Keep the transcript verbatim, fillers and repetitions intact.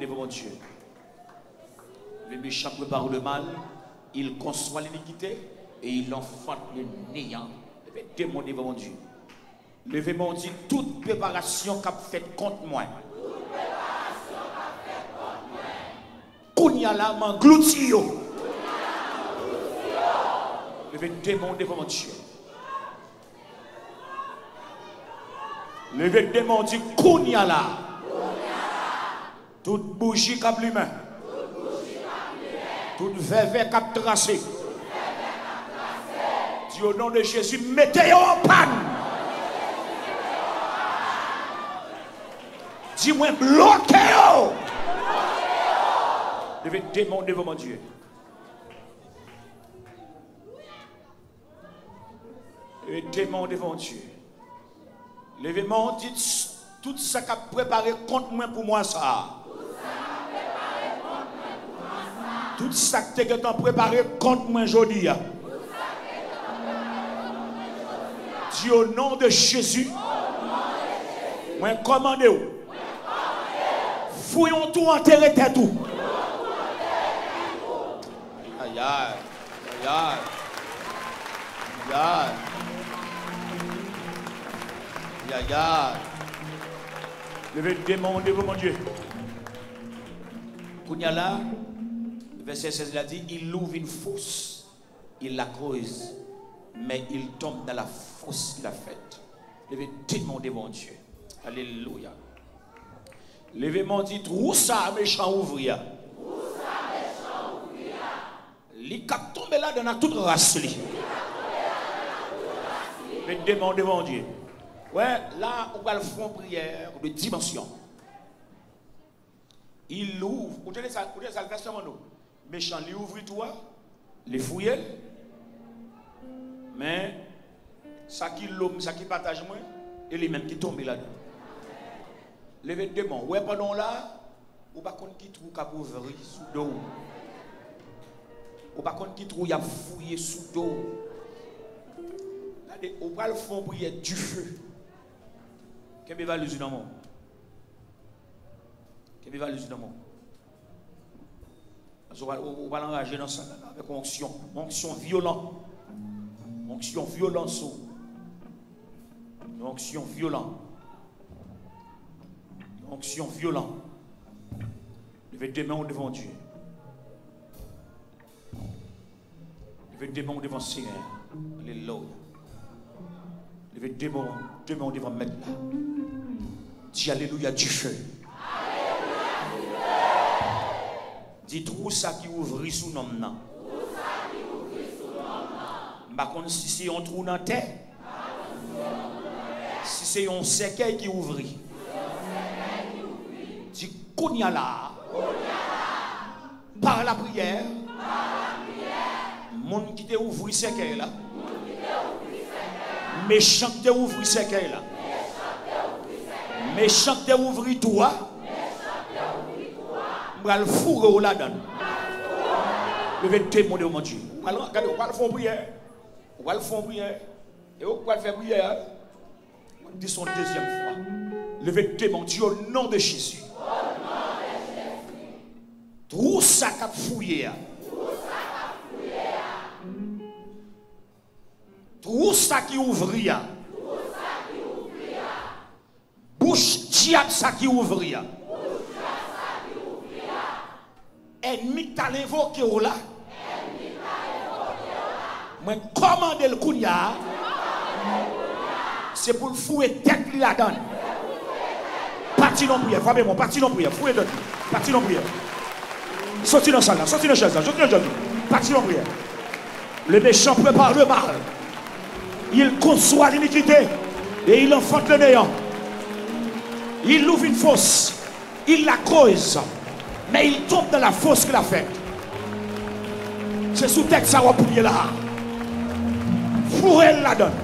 Devant mon Dieu. Le méchant prépare le mal, il conçoit l'iniquité et il enfante le néant. Leve de men w devan Bondye. Leve men w, di, tout preparasyon k ap fèt kont mwen, kounye a la, m anglouti yo. Leve de men w devan Bondye. Leve de men w, di, kounye a la, tout bouji k ap limen, tout vèvè k ap trase, di, o non de Jezi, mete yo an pàn. Di, mwen bloke yo. Leve de men w devan Bondye. Leve de men w devan Bondye. Leve men w, di, tout sa k ap prepare kont mwen pou mwa sa a, tout sa k te gentan prepare kont mwen jodi a, di, o non de Jezi, mwen kòmande w, fouye yon twou, antere tèt ou. Ayayay. Ayayay. Ayayay. Ayayay. Leve de men w devan Bondye. Kounye a la, vèsè sèz la di, il ouvre une fosse, il la creuse, mais il tombe dans la fosse qu'il a faite. Leve de men w devan Bondye. Alelouya. Leve men w, di, twou sa mechan ouvri a, li k ap tonbe ladan l ak tout ras li. Met de men w devan Bondye. Wè, la, ou pral fè yon priyè de dimansyon. Il ouvre. Ou tande sa, ou tande sa l fè sèman nou? Mechan, li ouvri twou a, li fouye l. Men, sa ki lo m, sa ki pataj mwen, e li menm ki tonbe ladan. Leve de men w. Ou wè, pandan w la, ou pa konn ki twou k ap ouvri sou do w. Ou pa konn ki twou y ap fouye sou do w. Gade, ou pral fè yon priyè dife. Kenbe valiz ou nan men w. Kenbe valiz ou nan men w. Paske ou pral, ou, ou pral anraje nan sal la avèk yon onksyon. Yon onksyon vyolan. Yon onksyon vyolan sou ou. Yon onksyon vyolan. Yon onksyon vyolan. Leve de men w devan Dye. Leve de men w devan Senyè a. Alelouya. Leve de men w, de men w devan Mèt la. Di alelouya, dife. Di twou sa ki ouvri sou nonm nan. M pa konn si se yon twou nan tè, si se yon sèkèy ki ouvri. Di kounye a la a, par la prière, moun ki te ouvri sèkèy la, mechan ki te ouvri sèkèy la, mechan ki te ouvri twou a, m pral foure w ladan l. Leve de men w devan Bondye. Ou pral, gade, ou pral fè yon priyè. Ou pral fè yon priyè. E ou pral fè priyè a. Mwen di sa yon dezyèm fwa. Leve de men w, di, o non de Jezi. Twou sa k ap fouye a. Twou sa ki ouvri a. Bouch dyab sa ki ouvri a. Ènmi k t al envoke w la, mwen kòmande l kounye a, se pou l foure tèt li ladan l. Pati nan priyè, frape mwen, pati nan priyè, foure tèt li, pati nan priyè. Soti nan sal la, soti nan chèz la, soti nan chèz la, pati nan priyè. Le méchant prépare le mal. Il conçoit l'iniquité et il enfante le néant. Il ouvre une fosse, il la creuse, mais il tombe dans la fosse qu'il a faite. Se sou tèt sa w ap priye la. Foure l ladan l.